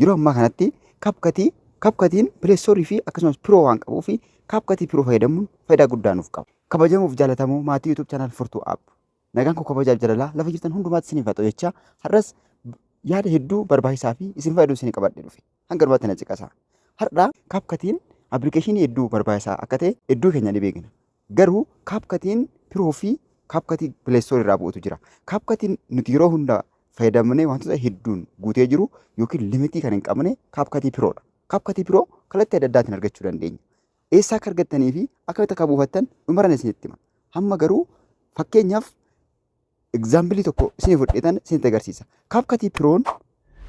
Yeroo ammaa kanatti CapCut CapCutiin Play Store fi akkasumas Pro waan qabuuf CapCut Pro fayyadamuun faayidaa guddaa nuuf qaba. Kabajamuuf jaallatamoo maatii YouTube channel Furtuu App. Nagaan koo kabajaaf jaalalaa lafa jirtan hundumaatti isiniif haa ta'u jechaa har'as yaada hedduu barbaachisaa fi isin fayyadu isin qabadhee dhufe. Hanga dhumaatti na ciqasaa. Har'a CapCutiin appilikeeshinii hedduu barbaachisaa akka ta'e hedduu keenya ni beekna. Garuu CapCutiin Pro fi CapCut Play Store irraa bu'utu jira. CapCutiin nuti yeroo hunda fayyadamnee wantoota hedduun guutee jiru yookiin limitii kan hin qabne CapCut Pro dha. CapCut Pro kallattii adda addaatiin argachuu dandeenya. Eessaa akka argattanii fi akkamitti akka buufattan dhumarran isinitti hima. Hamma garuu fakkeenyaaf egzaampilii tokko isinii fudheetan isinitti agarsiisa. CapCut Proon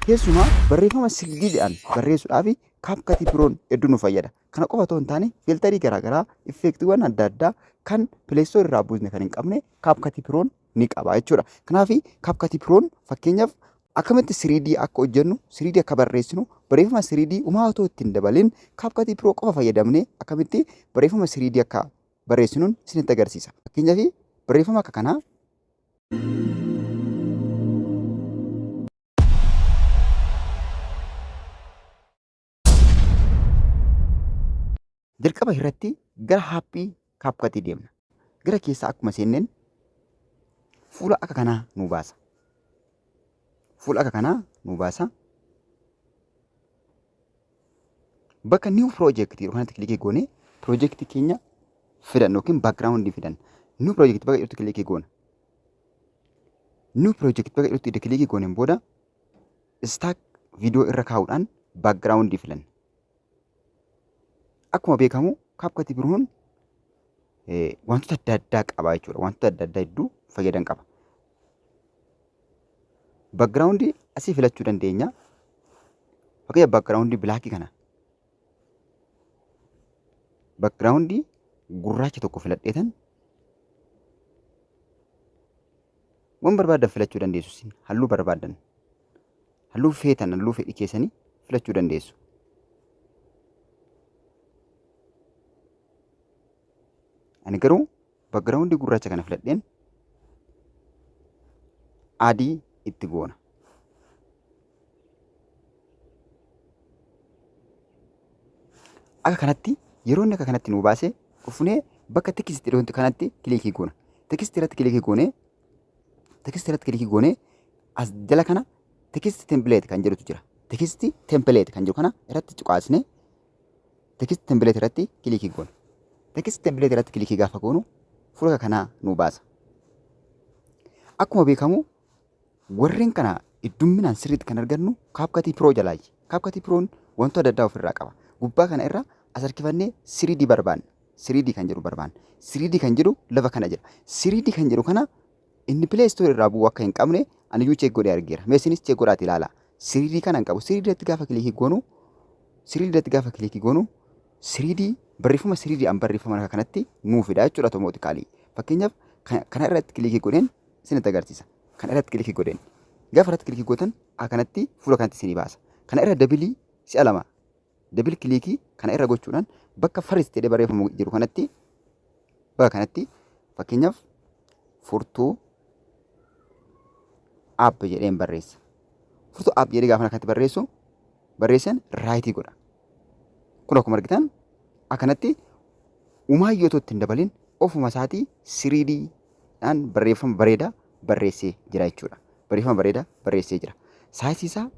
keessumaa barreeffama 3Dhaan barreessuudhaaf CapCut Proon hedduu nu fayyada. Kana qofa otoo hin taane fiiltarii garaagaraa, effeektiiwwan adda addaa kan Play Store irraa buusne kan hin qabne CapCut Proon ni qaba jechuudha. Kanaaf CapCut Proon fakkeenyaaf akkamitti 3D akka hojjennu, 3D akka barreessinu, barreeffama 3D umaa otoo itti hin dabalin CapCut Pro qofa fayyadamnee akkamitti barreeffama 3D akka barreessinuun isinitti agarsiisa. Fakkeenyaaf barreeffama akka kanaa Jalqaba irratti gara haappii CapCut deemna. Gara keessaa akkuma seenneen fuula akka kanaa nu baasa. Fuula akka kanaa nu baasa. Bakka new project jedhu kanatti kilikii goone piroojeektii keenya fidanna yookiin background fidanna. New project bakka jedhutti kilikii goona. New project bakka jedhutti edda kilikii gooneen booda stack video irra kaa'uudhaan background filanna. Akkuma beekamu CapCut Proon wantoota adda addaa qaba jechuudha. Wantoota adda addaa hedduu fayyadan qaba. Background asii filachuu dandeenya. Fakkeenyaaf background black kana. Background gurraacha tokko filadheetan waan barbaadan filachuu dandeessu isin halluu barbaadan. Halluu feetan halluu fedhii keessanii filachuu dandeessu. Ani garuu background gurraacha kana filadheen adii itti goona. Akka kanatti yeroo inni akka kanatti nu baase dhufnee bakka text jedhu kanatti kilikii goona. Text irratti kilikii goonee text irratti kilikii goonee as jala kana text template kan jedhutu jira. Text template kan jedhu kana irratti cuqaasnee text template irratti kilikii goona. Text template irratti kilikii gaafa goonu fuula kanaa nu baasa. Akkuma beekamu warreen kana heddumminaan sirriitti kan argannu CapCut Pro jalaayi. CapCut Proon wantoota adda addaa ofirraa qaba. Gubbaa kana irra as harkifannee 3D barbaanna. 3D kan jedhu barbaanna. 3D kan jedhu lafa kana jira. 3D kan jedhu kana inni Play Store irraa bu'uu akka hin qabne aniyyuu check godhee argeera. Mee isinis check godhaati ilaalaa. 3D kana hin qabu. 3D irratti gaafa kilikii goonu 3D irratti gaafa kilikii goonu 3D barreeffama 3D an barreeffama akka kanatti nuu fida jechuudha automaatikaalii. Fakkeenyaaf kana irratti kilikii godheen isinitti agarsiisa. Kana irratti kilikii godheen. Gaafa irratti kilikii gootan akkanatti fuula kanatti isinii baasa. Kana irra dabilii si'a lama dabil kilikii kana irra gochuudhaan bakka first jedhee barreeffamu jiru kanatti bakka kanatti fakkeenyaaf furtuu app jedheen barreessa. Furtuu app jedhee gaafa kanatti barreessu barreessan raayitii godha. Kun akkuma argitan akkanatti umaayyoo otoo itti hin dabalin ofuma isaatii 3D dhaan barreeffama bareedaa barreessee jira jechuudha. Barreeffama bareedaa barreessee jira. Saayisii isaa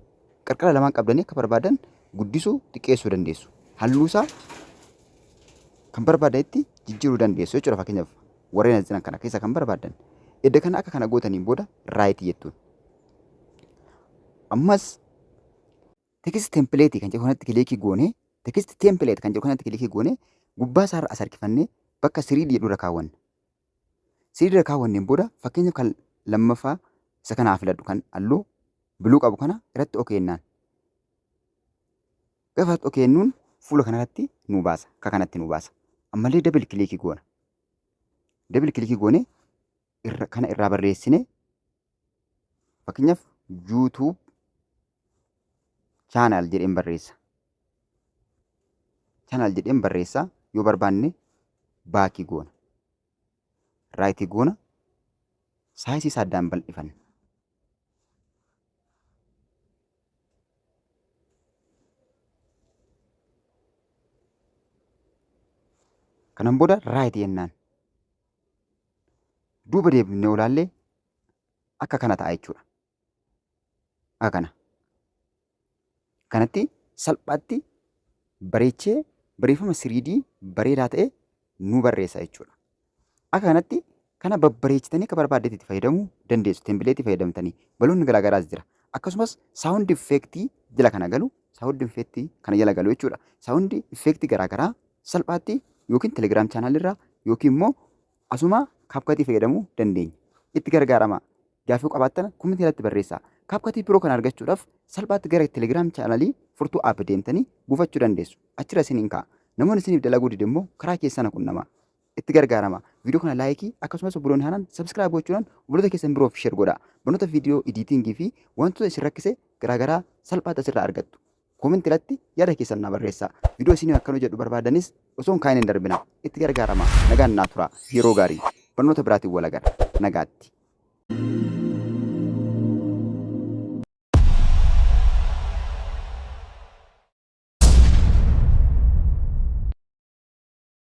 qarqara lamaan qabdanii akka barbaadan guddisuu xiqqeessuu dandeessu. Halluu isaa kan barbaadanitti jijjiiruu dandeessu jechuudha. Fakkeenyaaf warreen as jiran kana keessa kan barbaadan. Edda kana akka kana gootaniin booda raayitii jettuun. Ammas text template kan jedhu kanatti kilikii goonee text template kan jedhu kanatti kilikii goonee gubbaa isaarra as harkifannee bakka 3D jedhu irra kaawwanna. 3D irra kaawwanneen booda fakkeenyaaf kan lammaffaa isa kanaa filadhu kan halluu biluu qabu kana irratti ok jennaan. Gaafa irratti ok jennuun fuula kanarratti nu baasa. Akka kanatti nu baasa. Ammallee double kilikii goona. Double kilikii goonee irra kana irraa barreessine fakkeenyaaf YouTube channel jedheen barreessa. Channel jedheen barreessa yoo barbaanne baakii goona. Raayitii goona. Saayisii isaa addaan bal'ifanna. Kanaan booda right jennaan. Duuba deebinee olaallee akka kana ta'a jechuudha. Akka kana. Kanatti salphaatti bareechee barreeffama 3D bareedaa ta'e nu barreessa jechuudha. Akka kanatti kana babbareechitanii akka barbaaddetti itti fayyadamuu dandeessu. Template fayyadamtanii baloonni garaagaraas jira. Akkasumas sound effect jala kana galu, sound effect kana jala galu jechuudha. Sound effect garaagaraa salphaatti yookiin Telegram channel irraa yookiin immoo asuma CapCut fayyadamuu dandeenya. Itti gargaarama. Gaaffii qabaattan comment irratti barreessaa. CapCut Pro kana argachuudhaaf salphaatti gara Telegram channel Furtuu App deemtanii buufachuu dandeessu. Achirra isiniin ka'a. Namoonni isiniif dalaguu dide immoo karaa keessan qunnama. Itti gargaarama. Viidiyoo kana like, akkasumas obboloonni haaraan subscribe gochuudhaan obboloota keessan biroof share godhaa. Barnoota viidiyoo editing fi wantoota isin rakkise garaagaraa salphaatti asirraa argattu. Comment irratti yaada keessan na barreessaa. Viidiyoo isinii akkan hojjedhu barbaadanis osoo hin kaa'in hin darbina. Itti gargaarama. Nagaan naa tura. Yeroo gaarii. Barnoota biraatiin wal agarra. Nagaatti.